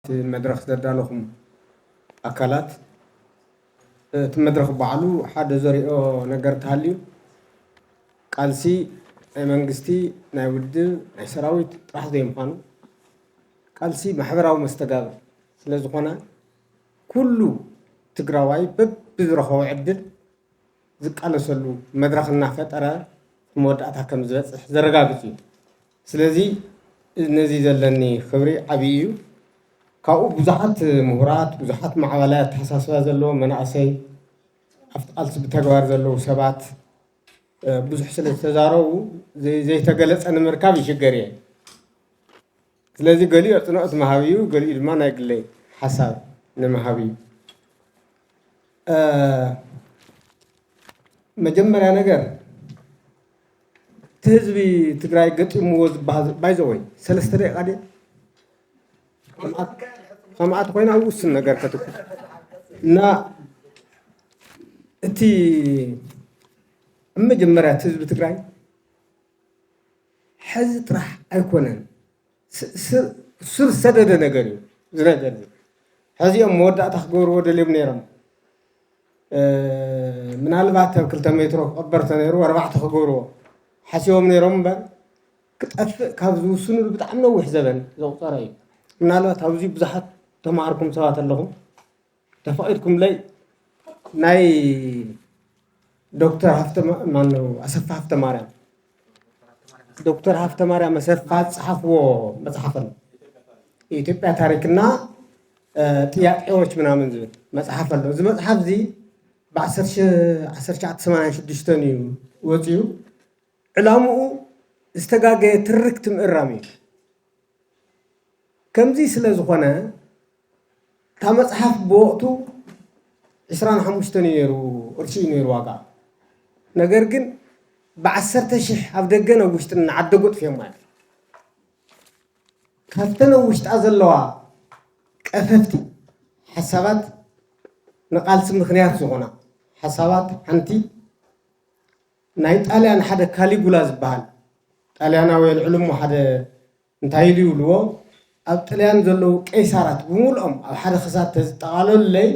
መድረኽ ዘዳለኹም ኣካላት፣ እቲ መድረኽ ባዕሉ ሓደ ዘሪኦ ነገር ተሃልዩ፣ ቃልሲ ናይ መንግስቲ፣ ናይ ውድብ፣ ናይ ሰራዊት ጥራሕ ዘይምዃኑ፣ ቃልሲ ማሕበራዊ መስተጋብር ስለ ዝኾነ፣ ኩሉ ትግራዋይ በብዝረኸቦ ዕድል ዝቃለሰሉ መድረኽ እናፈጠረ መወዳእታ ከም ዝበፅሕ ዘረጋግፅ እዩ። ስለዚ ነዚ ዘለኒ ክብሪ ዓብዪ እዩ። ካብኡ ብዙሓት ምሁራት፣ ብዙሓት ማዕበላይ ኣተሓሳስባ ዘለዎም መናእሰይ፣ ኣብቲ ቃልሲ ብተግባር ዘለዉ ሰባት ብዙሕ ስለ ዝተዛረቡ ዘይተገለፀ ንምርካብ ይሽገር እየ። ስለዚ ገሊኡ ኣፅንኦት ምሃብ እዩ፣ ገሊኡ ድማ ናይ ግለይ ሓሳብ ንምሃብ እዩ። መጀመርያ ነገር እቲ ህዝቢ ትግራይ ገጢምዎ ዝበሃል ባይዘወይ ሰለስተ ደቂቃ ድየ ከምኣት ኮይና ውስን ነገር ከትኩ እና እቲ ኣብ መጀመርያ እቲ ህዝቢ ትግራይ ሕዚ ጥራሕ ኣይኮነን፣ ስር ሰደደ ነገር እዩ ዝነገር። ሕዚኦም መወዳእታ ክገብርዎ ደልዮም ነይሮም። ምናልባት ኣብ ክልተ ሜትሮ ክቐበር ተነይሩ ኣርባዕተ ክገብርዎ ሓሲቦም ነይሮም እምበር ክጠፍእ ካብ ዝውስኑሉ ብጣዕሚ ነዊሕ ዘበን ዘቑፀረ እዩ። ምናልባት ኣብዚ ብዙሓት ተማሃርኩም ሰባት ኣለኹም። ተፈቒድኩምለይ ናይ ዶክተር ሃፍተ ማነው ኣሰፋ ሃፍተ ማርያም ዶክተር ሃፍተ ማርያም ኣሰፋ ዝፀሓፍዎ መፅሓፍ ኣሎ። የኢትዮጵያ ታሪክና ጥያቄዎች ምናምን ዝብል መፅሓፍ ኣሎ። እዚ መፅሓፍ እዚ ብ ዓሰርተ ትሽዓተ ሰማንያን ሽዱሽተን እዩ ወፂኡ። ዕላምኡ ዝተጋገየ ትርክት ምእራም እዩ። ከምዚ ስለ ዝኾነ እታ መፅሓፍ ብወቕቱ ዕስራን ሓሙሽተን እዩ ነይሩ፣ ቅርሺ እዩ ነይሩ ዋጋ። ነገር ግን ብዓሰርተ ሽሕ ኣብ ደገን ኣብ ውሽጥን ንዓዲ ኣጎጥፍዮማ እዮም። ካብተን ኣብ ውሽጣ ዘለዋ ቀፈፍቲ ሓሳባት ንቓልሲ ምኽንያት ዝኾና ሓሳባት ሓንቲ ናይ ጣልያን ሓደ ካሊጉላ ዝበሃል ጣልያናዊ ኣልዕሉ እሞ ሓደ እንታይ ኢሉ ይብልዎ ኣብ ጥልያን ዘለዉ ቀይሳራት ብምልኦም ኣብ ሓደ ክሳድ ተዝጠቓለሉለይ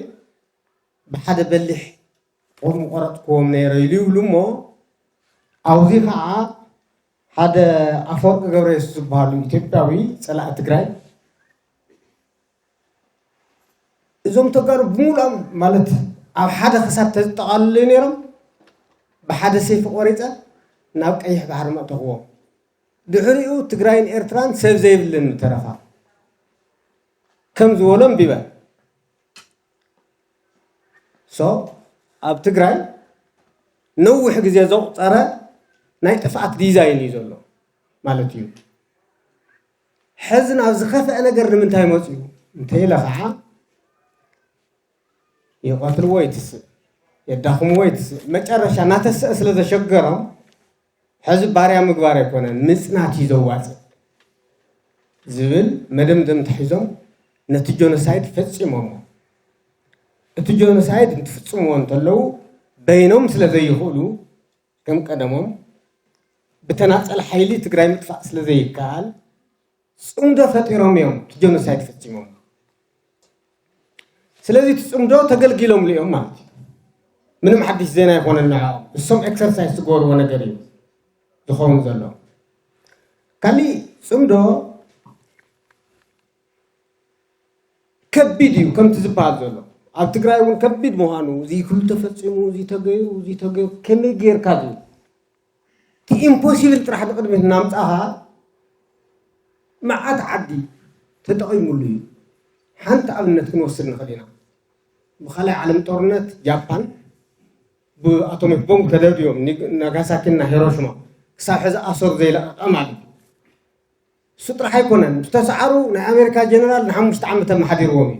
ብሓደ በሊሕ ጦር ምቆረፅክዎም ነይረ ኢሉ ይብሉ እሞ ኣብዚ ከዓ ሓደ ኣፈወርቂ ገብረየሱስ ዝበሃሉ ኢትዮጵያዊ ፀላኢ ትግራይ እዞም ተጋሩ ብምሉኦም ማለት ኣብ ሓደ ክሳድ ተዝጠቓልሉ ነይሮም ብሓደ ሰይፊ ቆሪፀ ናብ ቀይሕ ባሕሪ መእተኽዎም። ድሕሪኡ ትግራይን ኤርትራን ሰብ ዘይብለን ምተረፋ ከም ዝበሎ ኣንቢበ። ሶ ኣብ ትግራይ ነዊሕ ግዜ ዘቑፀረ ናይ ጥፍኣት ዲዛይን እዩ ዘሎ ማለት እዩ። ሕዚ ናብ ዝኸፍአ ነገር ንምንታይ መፅኡ እንተኢለ ከዓ ይቐትልዎ ይትስእ፣ የዳኽምዎ ይትስእ፣ መጨረሻ እናተስአ ስለ ዘሸገሮም ሕዚ ባርያ ምግባር ኣይኮነን ምፅናት እዩ ዘዋፅእ ዝብል መደምደምታ ሒዞም ነቲ ጆኖሳይድ ፈፂሞሞ። እቲ ጆኖሳይድ እንትፍፅምዎ እንተለዉ በይኖም ስለ ዘይኽእሉ ከም ቀደሞም ብተናፀል ሓይሊ ትግራይ ምጥፋእ ስለ ዘይከኣል ፅምዶ ፈጢሮም እዮም እቲ ጆኖሳይድ ፈፂሞም። ስለዚ እቲ ፅምዶ ተገልጊሎምሉ እዮም ማለት እዩ። ምንም ሓድሽ ዜና ኣይኮነን ንዕኦም። እሶም ኤክሰርሳይዝ ዝገበርዎ ነገር እዩ ዝኸውን ዘሎ። ካሊእ ፅምዶ ከቢድ እዩ ከምቲ ዝበሃል ዘሎ ኣብ ትግራይ እውን ከቢድ ምዃኑ እዚ ኩሉ ተፈፂሙ እዚ ተገይሩ እዚ ተገይሩ ከመይ ጌርካ ዝብል እቲ ኢምፖሲብል ጥራሕ ንቕድሚት እናምፃኻ መዓት ዓዲ ተጠቒሙሉ እዩ። ሓንቲ ኣብነት ክንወስድ ንኽእል ኢና። ብኻልኣይ ዓለም ጦርነት ጃፓን ብኣቶሚክ ቦምብ ተደብድዮም ናጋሳኪና ሂሮሽማ ክሳብ ሕዚ ኣሰሩ ዘይለቐቐ ማለት እዩ። እሱ ጥራሕ ኣይኮነን ዝተሰዓሩ ናይ ኣሜሪካ ጀነራል ንሓሙሽተ ዓመት ኣመሓዲርዎም እዩ።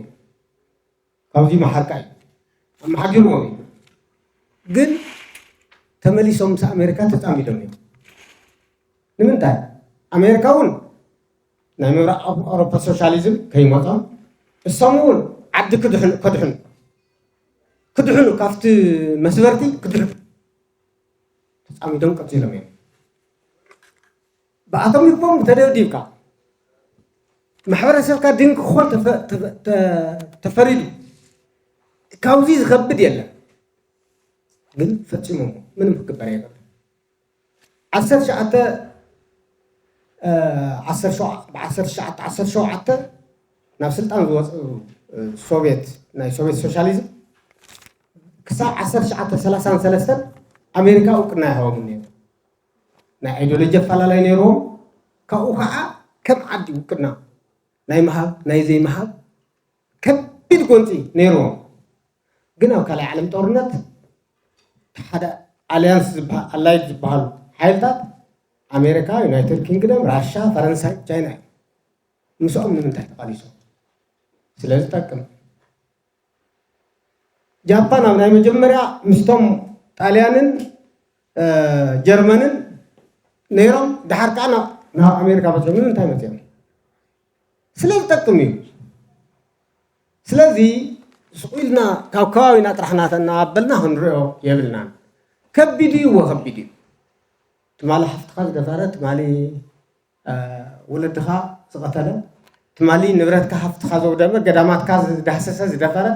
ካብዚ መሓርካ እዩ ኣመሓዲርዎም እዩ። ግን ተመሊሶም ምስ ኣሜሪካ ተፃሚዶም እዮም። ንምንታይ ኣሜሪካ እውን ናይ ምብራቕ ኣውሮፓ ሶሻሊዝም ከይመፆም እሶም እውን ዓዲ ክድሕኑ ከድሕኑ ክድሕኑ ካብቲ መስበርቲ ክድሕኑ ተፃሚዶም ቀፂሎም እዮም። ብኣቶሚክ ቦምብ ተደብዲብካ ማሕበረሰብካ ድንቂ ክኾን ተፈ- ተፈ- ተ- ተፈሪዱ። ካብዚ ዝኸብድ የለን። ግን ፈጺሞሞ ምንም ክግበር የለን። ዓሰርተ ትሽዓተ ዓሰርተ ሸውዓተ ዓሰርተ ሸውዓተ ናብ ስልጣን ዝወፅኡ ሶቪየት ናይ ሶቪየት ሶሻሊዝም ክሳብ ዓሰርተ ትሽዓተ ሰላሳን ሰለስተን ኣሜሪካ እውቅና ይሃቦም ነይሩ። ናይ ኣይዲዮሎጂ ኣፈላለይ ነይርዎም። ካብኡ ከዓ ከም ዓዲ እውቅና ናይ ምሃብ ናይ ዘይምሃብ ከቢድ ጎንፂ ነይርዎም። ግን ኣብ ካልኣይ ዓለም ጦርነት ሓደ ኣልያንስ ዝበሃል ኣላይድ ዝበሃሉ ሓይልታት ኣሜሪካ፣ ዩናይትድ ኪንግደም፣ ራሻ፣ ፈረንሳይ፣ ቻይና እዮም። ምስኦም ንምንታይ ተቓሊሶም? ስለ ዝጠቅም። ጃፓን ኣብ ናይ መጀመርያ ምስቶም ጣልያንን ጀርመንን ነይሮም፣ ድሓር ከዓ ናብ ኣሜሪካ በፂሖም። ንምንታይ መፅኦም? ስለ ዝጠቅም እዩ። ስለዚ ስቑ ኢልና ካብ ከባቢና ጥራሕ እናተናባበልና ክንሪኦ የብልናን። ከቢድ እዩ፣ እወ ከቢድ እዩ። ትማሊ ሓፍትኻ ዝደፈረ፣ ትማሊ ወለድኻ ዝቐተለ፣ ትማሊ ንብረትካ ሃፍትኻ ዘውደመ፣ ገዳማትካ ዝዳህሰሰ ዝደፈረ፣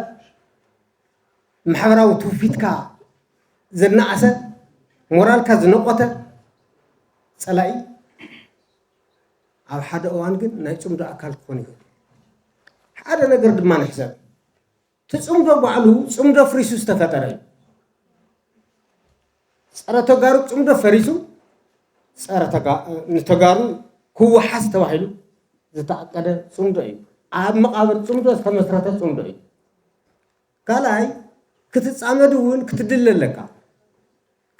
ማሕበራዊ ትውፊትካ ዘናኣሰ፣ ሞራልካ ዝነቆተ ፀላኢ ኣብ ሓደ እዋን ግን ናይ ፅምዶ ኣካል ክኾን ይኽእል። ሓደ ነገር ድማ ንሕሰብ። እቲ ፅምዶ ባዕሉ ፅምዶ ፍሪሱ ዝተፈጠረ እዩ። ፀረ ተጋሩ ፅምዶ ፈሪሱ ንተጋሩ ክወሓስ ተባሂሉ ዝተኣቀደ ፅምዶ እዩ። ኣብ መቓብር ፅምዶ ዝተመስረተ ፅምዶ እዩ። ካልኣይ ክትፃመድ እውን ክትድለ ኣለካ።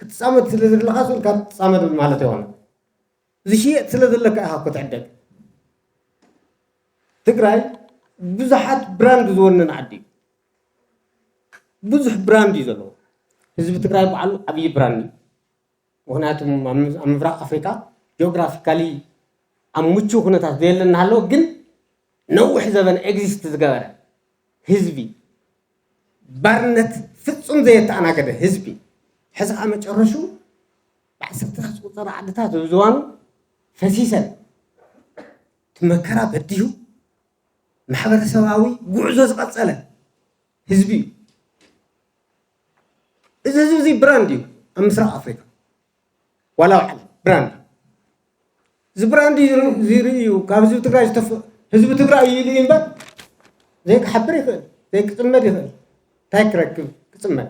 ክትፃመድ ስለ ዘለካ ስልካ ትፃመድ ማለት ይሆነ ዝሽየጥ ስለ ዘለካ ኢኻ ክትዕደግ። ትግራይ ብዙሓት ብራንድ ዝወነን ዓዲ እዩ። ብዙሕ ብራንድ እዩ ዘለዎ። ህዝቢ ትግራይ በዓሉ ዓብዪ ብራንድ እዩ። ምክንያቱ ኣብ ምብራቅ ኣፍሪካ ጂኦግራፊካሊ ኣብ ምቹ ኩነታት ዘየለ እናሃለወ ግን ነዊሕ ዘበን ኤግዚስት ዝገበረ ህዝቢ፣ ባርነት ፍፁም ዘየተኣናገደ ህዝቢ፣ ሕዚ ከዓ መጨረሹ ብዓሰርታት ዝቁፀራ ዓድታት በብዝዋኑ ፈሲሰን፣ እቲ መከራ በዲሁ ማሕበረሰባዊ ጉዕዞ ዝቐፀለ ህዝቢ እዩ። እዚ ህዝቢ እዚ ብራንድ እዩ ኣብ ምስራቅ ኣፍሪካ። ዋላ ኣብ ዓለም ብራንድ እዩ። እዚ ብራንድ እዩ ዝርኢ እዩ። ካብ ህዝቢ ትግራይ ዝተፈ ህዝቢ ትግራይ እዩ ኢሉ እዩ እምበር ዘይክሓብር ይኽእል፣ ዘይክፅመድ ይኽእል። እንታይ ክረክብ ክፅመድ?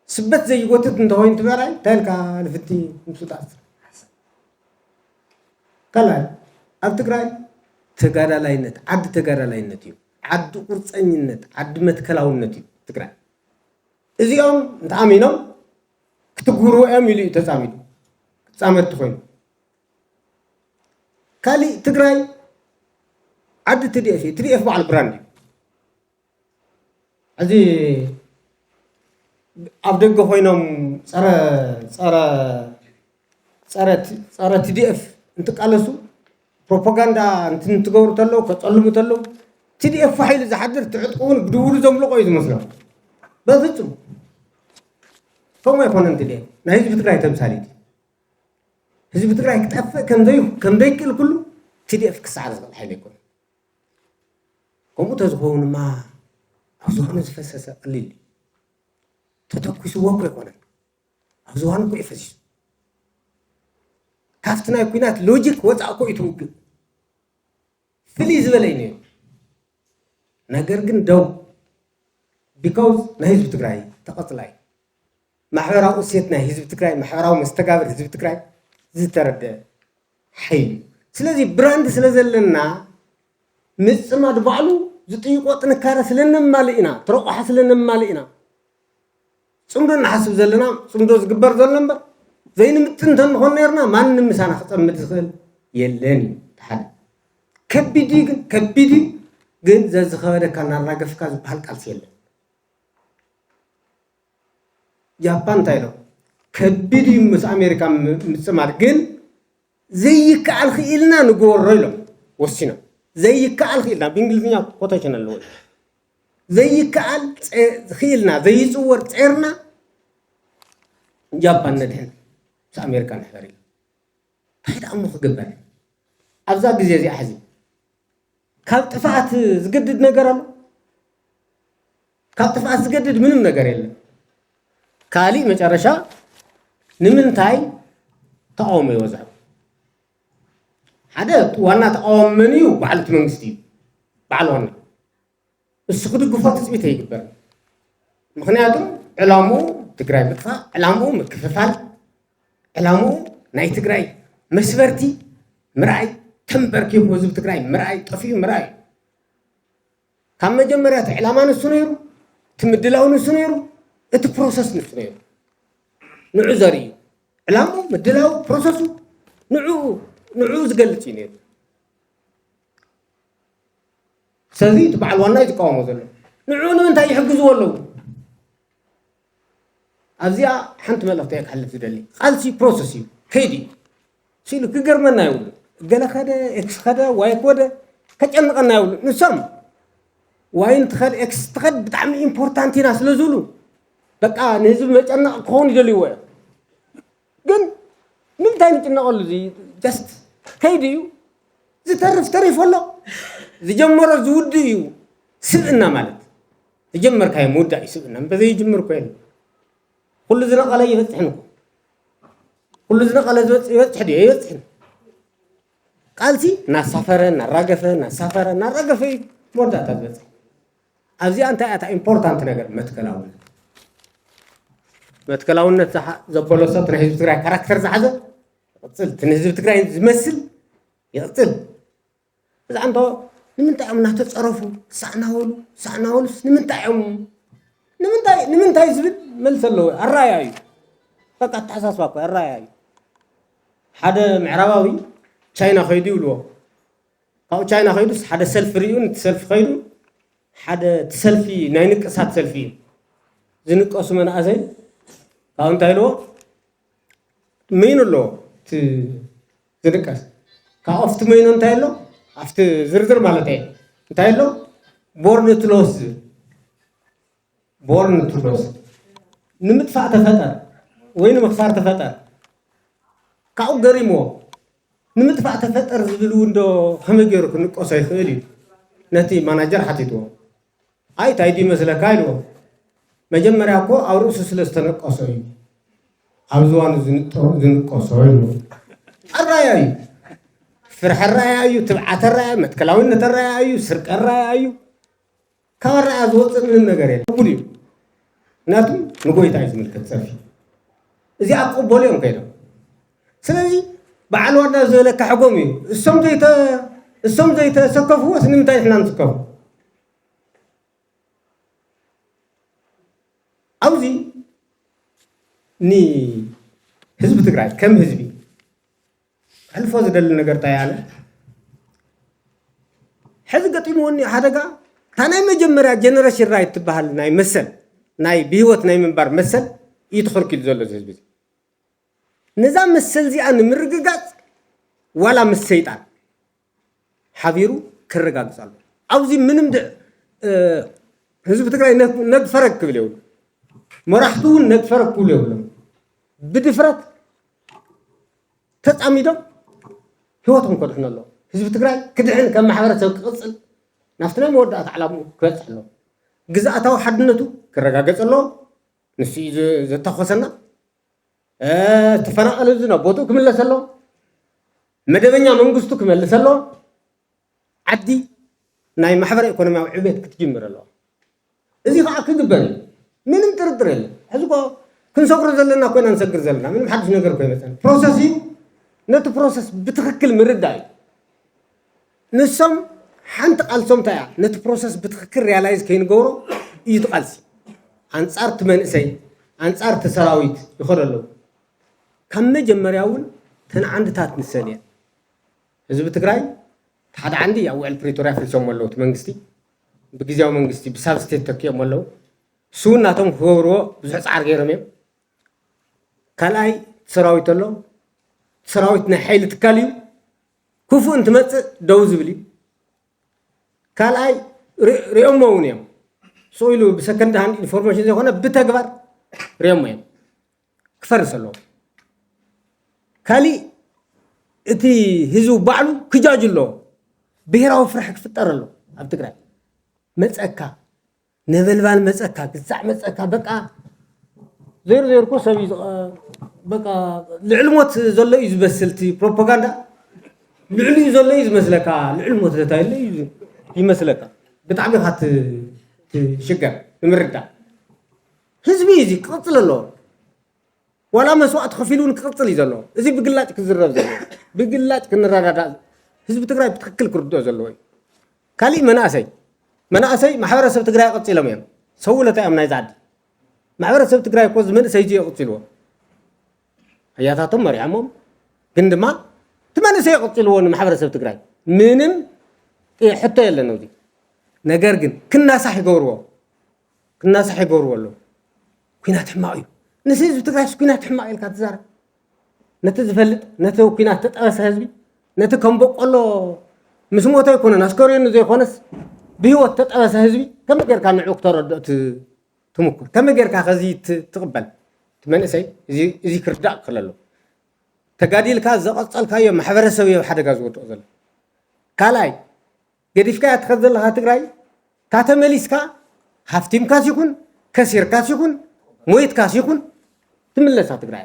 ስበት ዘይጎትት እንተኾይኑ ትግራይ እንታይ ኢልካ ንፍቲ ምስ ተኣስር? ካልኣይ ኣብ ትግራይ ተጋዳላይነት ዓዲ ተጋዳላይነት እዩ። ዓዲ ቁርፀኝነት፣ ዓዲ መትከላውነት እዩ ትግራይ። እዚኦም እንተኣሚኖም ክትግብርዎ እዮም ኢሉ እዩ ተፃሚዱ። ክፃመድ ተኾይኑ ካሊእ ትግራይ ዓዲ ትዲኤፍ እዩ። ትዲኤፍ በዓል ብራንድ እዩ። ሕዚ ኣብ ደገ ኮይኖም ፀረ ፀረ ፀረ ቲ- ፀረ ቲዲኤፍ እንትቃለሱ ፕሮፓጋንዳ እንትን እንትገብሩ ተለው ከፀልሙ ተለው ቲዲኤፍ ፋሕ ኢሉ ዝሓድር ትዕጥቁ እውን ብድውሩ ዘምልቆ እዩ ዝመስሎም። በፍፁም ከምኡ ኣይኮነን። ቲዲኤፍ ናይ ህዝቢ ትግራይ ተምሳሊት እዩ። ህዝቢ ትግራይ ክጠፍእ ከምዘይ ከምዘይክእል ኩሉ ቲዲኤፍ ክሰዓር ዝኽእል ሓይሊ ኣይኮነን። ከምኡ ተዝኸውንማ ኣብ ዝኾነ ዝፈሰሰ ቀሊል እዩ። ተተኩስዎ እኮ ኣይኮነን። ኣብ ዝዋን እኮ እዩ ፈሲሱ። ካብቲ ናይ ኩናት ሎጂክ ወፃእ እኮ እዩ ትውግእ። ፍልይ ዝበለ እዩ ነይሩ። ነገር ግን ደው ቢካውዝ ናይ ህዝቢ ትግራይ ተቐፅላ እዩ። ማሕበራዊ እሴት ናይ ህዝቢ ትግራይ፣ ማሕበራዊ መስተጋብር ህዝቢ ትግራይ ዝተረደ ሓይሊ እዩ። ስለዚ ብራንድ ስለ ዘለና ምፅማድ ባዕሉ ዝጥይቆ ጥንካረ ስለ ነማልእ ኢና፣ ትረቋሓ ስለ ነማልእ ኢና። ፅምዶ እናሓስብ ዘለና ፅምዶ ዝግበር ዘሎ እምበር ዘይንምጥን እንተንኾን ነርና ማንም ምሳና ክፀምድ ዝኽእል የለን እዩ። ሓደ ከቢድ እዩ ግን ከቢድ እዩ ግን ዘዝኸበደካ እናራገፍካ ዝበሃል ቃልሲ የለን። ጃፓን እንታይ ኢሎም ከቢድ እዩ ምስ ኣሜሪካ ምፅማድ ግን ዘይከኣል ክኢልና ንግበሮ ኢሎም ወሲኖም። ዘይከኣል ክኢልና ብእንግሊዝኛ ኮቴሽን ኣለዎ። ዘይከኣል ክኢልና ዘይፅወር ፀርና ጃፓን ነድሕን ምስ ኣሜሪካ ንሕበር ኢሎም። እንታይ ደኣ እሞ ክግበር ኣብዛ ግዜ እዚኣ ሕዚ ካብ ጥፍኣት ዝገድድ ነገር ኣሎ? ካብ ጥፍኣት ዝገድድ ምንም ነገር የለን። ካሊእ መጨረሻ ንምንታይ ተቃውሞ ይበዝሑ? ሓደ ዋና ተቃዋሚ መን እዩ? በዓል እቲ መንግስቲ እዩ። በዓል ዋና እሱ ክድግፎ ትፅቢት ኣይግበርን። ምክንያቱም ዕላምኡ ትግራይ ምጥፋእ፣ ዕላምኡ ምክፍፋል፣ ዕላምኡ ናይ ትግራይ መስበርቲ ምርኣይ፣ ተንበርኪኹ ህዝቢ ትግራይ ምርኣይ፣ ጠፊኡ ምርኣይ። ካብ መጀመርያ እቲ ዕላማ ንሱ ነይሩ፣ እቲ ምድላው ንሱ ነይሩ፣ እቲ ፕሮሰስ ንሱ ነይሩ። ንዑ ዘርኢ እዩ። ዕላምኡ፣ ምድላው፣ ፕሮሰሱ ንዑ ንዑ ዝገልፅ እዩ ነይሩ። ስለዚ እቲ በዓል ዋና እዩ ዝቃወሞ ዘሎ። ንዑ ንምንታይ ይሕግዝዎ ኣለዉ? ኣብዚኣ ሓንቲ መልእኽቲ እየ ክሕልፍ ዝደሊ። ቃልሲ ፕሮሰስ እዩ፣ ከይዲ እዩ። ሲሉ ክገርመና ይብሉ። ገለ ኸደ፣ ኤክስ ኸደ፣ ዋይ ኮደ፣ ከጨንቐና ይብሉ። ንሶም ዋይ እንትኸድ፣ ኤክስ ትኸድ ብጣዕሚ ኢምፖርታንት ኢና ስለ ዝብሉ፣ በቃ ንህዝቢ መጨነቕ ክኸውን ይደልይዎ እዮም። ግን ንምንታይ ንጭነቐሉ? እዚ ጀስት ከይዲ እዩ። ዝተርፍ ተሪፉ ኣሎ። ዝጀመሮ ዝውድእ እዩ። ስብእና ማለት ዝጀመርካዮ ምውዳእ እዩ ስብእና። በዘይጅምር እኮ የለን። ኩሉ ዝነቐለ ይበፅሕን እኮ። ኩሉ ዝነቐለ ዝበፅ-፣ ይበፅሕ ድዩ? ይበፅሕን። ቃልሲ እናሳፈረ፣ እናራገፈ፣ እናሳፈረ፣ እናራገፈ እዩ መወዳእታ ዝበፅሕ። ኣብዚኣ እንታይ እያ እታ ኢምፖርታንት ነገር? መትከላውነት። መትከላውነት ዝሓ-፣ ዘበሎ ሰብ ናይ ህዝቢ ትግራይ ካራክተር ዝሓዘ ይቕፅል። እቲ ንህዝቢ ትግራይ ዝመስል ይቕፅል። እዛ እንዶ ንምንታይ እዮም እናተፀረፉ ሳዕ እናበሉ፣ ሳዕ እናበሉስ ንምንታይ እዮም? ንምንታይ፣ ንምንታይ ዝብል መልሲ ኣለዎ። ኣራያ እዩ። በቃ ኣተሓሳስባ እኮ ኣራያ እዩ። ሓደ ምዕራባዊ ቻይና ከይዱ ይብልዎ። ካብኡ ቻይና ከይዱስ ሓደ ሰልፊ ርእዩ፣ ነቲ ሰልፊ ከይዱ ሓደ፣ እቲ ሰልፊ ናይ ንቅሳት ሰልፊ እዩ። ዝንቀሱ መናእሰይ ካብኡ እንታይ ኢልዎ? መይኑ ኣለዎ እቲ ዝንቀስ። ካብ ኣብቲ መይኑ እንታይ ኣሎ? ኣብቲ ዝርዝር ማለት እየ። እንታይ ኣሎ? ቦርን ቱ ሎስ ዝብል። ቦርን ቱ ሎስ። ንምጥፋእ ተፈጠር ወይ ንምኽሳር ተፈጠር። ካብኡ ገሪምዎ። ንምጥፋእ ተፈጠር ዝብል እውን ዶ ከመይ ገይሩ ክንቀሶ ይኽእል እዩ? ነቲ ማናጀር ሓቲትዎ። ኣይ፣ እንታይ ድዩ መስለካ ኢልዎ። መጀመርያ እኮ ኣብ ርእሱ ስለ ዝተነቀሶ እዩ። ኣብ ዝባኑ ዝንጠ-፣ ዝንቀሶ ኢልዎ። ኣራያ እዩ። ፍርሒ ኣራያ እዩ፣ ትብዓት ኣራያ፣ መትከላዊነት ኣራያ እዩ፣ ስርቂ ኣራያ እዩ። ካብ ኣራያ ዝወፅእ ምንም ነገር የለን። ቅቡል እዩ። ምክንያቱ ንጎይታ እዩ ዝምልከት ፀርፊ። እዚኣ ክቕበሉ እዮም ከይዶም። ስለዚ በዓል ዋና ዝበለካ ሕጎም እዩ። እሶም ዘይተ-፣ እሶም ዘይተሰከፍዎስ ንምንታይ ንሕና ንስከፎ? ኣብዚ ንህዝቢ ትግራይ ከም ህዝቢ ሕልፎ ዝደሊ ነገር እንታይ ኣለ? ሕዚ ገጢምዎ እኒኦ ሓደጋ፣ እታ ናይ መጀመርያ ጀነሬሽን ራይት ትበሃል ናይ መሰል፣ ናይ ብህይወት ናይ ምንባር መሰል እዩ ተኸልኪሉ ዘሎ እዚ ህዝቢ እዚ። ነዛ መሰል እዚኣ ንምርግጋጽ ዋላ ምስ ሰይጣን ሓቢሩ ክረጋግጽ ኣሎ። ኣብዚ ምንም ድ-፣ እ፣ ህዝቢ ትግራይ ነግ-፣ ነግ ፈረግ ክብል የብሉ። መራሕቱ እውን ነግ ፈረግ ክብሉ የብሎም። ብድፍረት ተጻሚዶም ህይወቶም ከድሕኑ ኣለዎ። ህዝቢ ትግራይ ክድሕን፣ ከም ማሕበረሰብ ክቕጽል፣ ናብቲ ናይ መወዳእታ ዕላምኡ ክበጽሕ ኣለዎ። ግዝኣታዊ ሓድነቱ ክረጋገጽ ኣለዎ። ንሱ እዩ ዘ-፣ ዘታኾሰና። እ፣ ዝተፈናቐለ ህዝቢ ናብ ቦትኡ ክምለስ ኣለዎ። መደበኛ መንግስቱ ክመልስ ኣለዎ። ዓዲ ናይ ማሕበረ ኢኮኖሚያዊ ዕቤት ክትጅምር ኣለዋ። እዚ ከዓ ክግበር እዩ። ምንም ጥርጥር የለን። ሕዚ እኮ ክንሰግሮ ዘለና ኮይና ንሰግር ዘለና። ምንም ሓድሽ ነገር እኮ ይመፀን። ፕሮሰስ እዩ። ነቲ ፕሮሰስ ብትኽክል ምርዳእ እዩ። ንሶም ሓንቲ ቃልሶም እንታይ እያ? ነቲ ፕሮሰስ ብትኽክል ሪያላይዝ ከይንገብሮ እዩ እቲ ቃልሲ። ኣንጻር እቲ መንእሰይ፣ ኣንጻር እቲ ሰራዊት ይኸዱ ኣለዉ። ካብ መጀመርያ እውን እተን ዓንድታት ንሰን እየን። ህዝቢ ትግራይ እቲ ሓደ ዓንዲ ኣብ ውዕል ፕሪቶርያ ኣፍሪሶም ኣለዉ። እቲ መንግስቲ ብግዝያዊ መንግስቲ ብሳብ ስቴት ተኪኦም ኣለዉ። እሱ እውን ናቶም ክገብርዎ ብዙሕ ጻዕሪ ገይሮም እዮም። ካልኣይ ሰራዊት ኣሎ። ሰራዊት ናይ ሓይሊ ትካል እዩ። ክፉእ እንትመጽእ ደው ዝብል እዩ። ካልኣይ ሪ-፣ ሪኦሞ እውን እዮም። ስቕ ኢሉ ብሰከንድ ሃንድ ኢንፎርሜሽን ዘይኮነ ብተግባር ሪኦሞ እዮም። ክፈርስ ኣለዎ። ካሊእ እቲ ህዝቢ ባዕሉ ክጃጅ ኣለዎ። ብሄራዊ ፍርሒ ክፍጠር ኣሎ ኣብ ትግራይ። መፀካ ነበልባል መፀካ ግዛዕ መፀካ በቃ ዘይሩ ዘይሩ እኮ ሰብ እዩ ዝቐ- በቃ ልዕሊ ሞት ዘሎ እዩ ዝመስል እቲ ፕሮፓጋንዳ። ልዕሊ እዩ ዘሎ እዩ ዝመስለካ። ልዕሊ ሞት ዘታ የለ እዩ ይመስለካ። ብጣዕሚ ኢኻ ት- ትሽገር ንምርዳእ። ህዝቢ እዩ እዚ ክቕፅል ኣለዎ። ዋላ መስዋእቲ ከፊሉ እውን ክቕፅል እዩ ዘለዎ። እዚ ብግላጭ ክዝረብ ዘለዎ ብግላጭ ክንረዳዳእ ህዝቢ ትግራይ ብትክክል ክርድኦ ዘለዎ እዩ። ካሊእ መናእሰይ መናእሰይ ማሕበረሰብ ትግራይ ቀፂሎም እዮም። ሰውለታ እዮም ናይዚ ዓዲ። ማሕበረሰብ ትግራይ እኮ እዚ መንእሰይ እዚ የቕፅልዎ። ኣያታቶም መሪሖሞም ግን ድማ እቲ መንእሰይ የቕፅልዎ ንማሕበረሰብ ትግራይ ምንም ሕቶ የለን ኣብዚ። ነገር ግን ክናሳሕ ይገብርዎ ክናሳሕ ይገብርዎ ኣለዉ። ኩናት ሕማቕ እዩ። ንስ ህዝቢ ትግራይስ ኩናት ሕማቕ ኢልካ ትዛረብ? ነቲ ዝፈልጥ ነቲ ኩናት ተጠበሰ ህዝቢ ነቲ ከም በቆሎ ምስ ሞተ ኣይኮነን ኣስከሬኑ ዘይኮነስ ብህይወት ተጠበሰ ህዝቢ ከመይ ጌርካ ንዑ ክተረድኦ ት- ትምኩር ከመይ ጌርካ ከዚ ት- ትቕበል? እቲ መንእሰይ እዚ- እዚ ክርዳእ ክኽእል ኣለዎ። ተጋዲልካ ዘቐፀልካዮ ማሕበረሰብ እዮ ሓደጋ ዝወድቕ ዘሎ። ካልኣይ ገዲፍካያ ትኸድ ዘለኻ ትግራይ ካተመሊስካ ሃፍቲምካስ ይኹን ከሲርካስ ይኹን ሞይትካስ ይኹን ትምለሳ ትግራይ።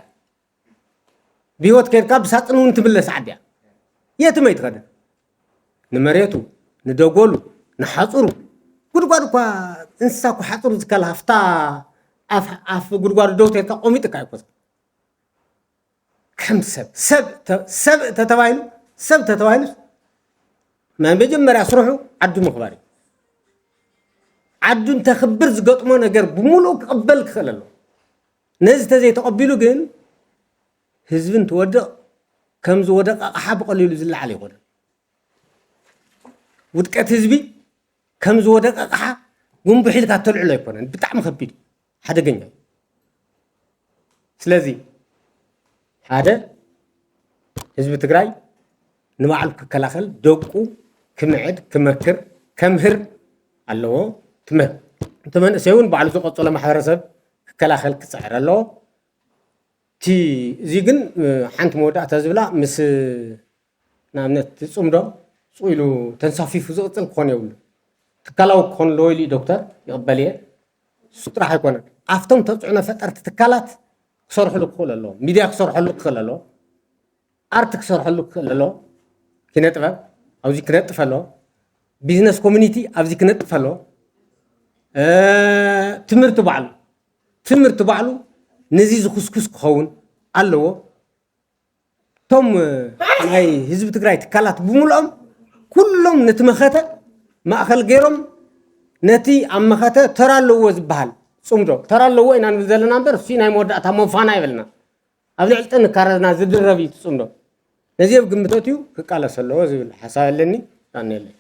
ብህይወት ከድካ ብሳጥን እውን ትምለስ ዓዲ እያ። የትም ኣይትኸድን። ንመሬቱ ንደጎሉ ንሓፁሩ ጉድጓድ እኳ እንስሳ እኳ ሓፁሩ ዝከል ሃፍታ ኣፍ ኣፍ ጉድጓዱ ደው ተልካ ቆሚጥካ ኣይኮ ከም ሰብ ሰብ ተ- ሰብ ተተባሂሉ ሰብ ተተባሂሉ ናይ መጀመርያ ስርሑ ዓዱ ምኽባር እዩ። ዓዱ እንተኽብር ዝገጥሞ ነገር ብምሉኡ ክቕበል ክኽእል ኣለዎ። ነዚ ተዘይተቐቢሉ ግን ህዝቢ እንትወድቕ ከም ዝወደቐ ኣቕሓ ብቐሊሉ ዝለዓል ኣይኮነን። ውድቀት ህዝቢ ከም ዝወደቐ ኣቕሓ ጉንቡሕ ኢልካ ተልዕሎ ኣይኮነን። ብጣዕሚ ከቢድ እዩ፣ ሓደገኛ እዩ። ስለዚ ሓደ ህዝቢ ትግራይ ንባዕሉ ክከላኸል ደቁ ክምዕድ ክመክር ከምህር ኣለዎ። እቲ መ- እቲ መንእሰይ እውን ባዕሉ ዝቐፀሎ ማሕበረሰብ ክከላኸል ክፅዕር ኣለዎ። እቲ እዚ ግን ሓንቲ መወዳእታ ዝብላ ምስ ንኣብነት እቲ ፅምዶ ስቕ ኢሉ ተንሳፊፉ ዝቕፅል ክኾን የብሉ። ትካላዊ ክኾን ኣለዎ ኢሉ ዶክተር ይቕበል እየ። እሱ ጥራሕ ኣይኮነን ኣብቶም ተፅዕኖ ፈጠርቲ ትካላት ክሰርሕሉ ክኽእሉ ኣለዎም። ሚድያ ክሰርሐሉ ክኽእል ኣለዎ። ኣርት ክሰርሐሉ ክኽእል ኣለዎ። ኪነ ጥበብ ኣብዚ ክነጥፍ ኣለዎ። ቢዝነስ ኮሚኒቲ ኣብዚ ክነጥፍ ኣለዎ። ትምህርቲ ባዕሉ ትምህርቲ ባዕሉ ነዚ ዝኩስኩስ ክኸውን ኣለዎ። እቶም ናይ ህዝቢ ትግራይ ትካላት ብምልኦም ኩሎም ነቲ መኸተ ማእኸል ገይሮም ነቲ ኣብ መኸተ ተራ ኣለዎ ዝበሃል ፅምዶ ተራ ኣለዎ ኢና ንብል ዘለና እምበር እሱ ናይ መወዳእታ መንፋና ይበልና ኣብ ልዕሊ ጥንካረና ዝድረብ እዩ እቲ ፅምዶ። ነዚ ኣብ ግምት ኣትዩ ክቃለስ ኣለዎ ዝብል ሓሳብ ኣለኒ። ዳንኤለይ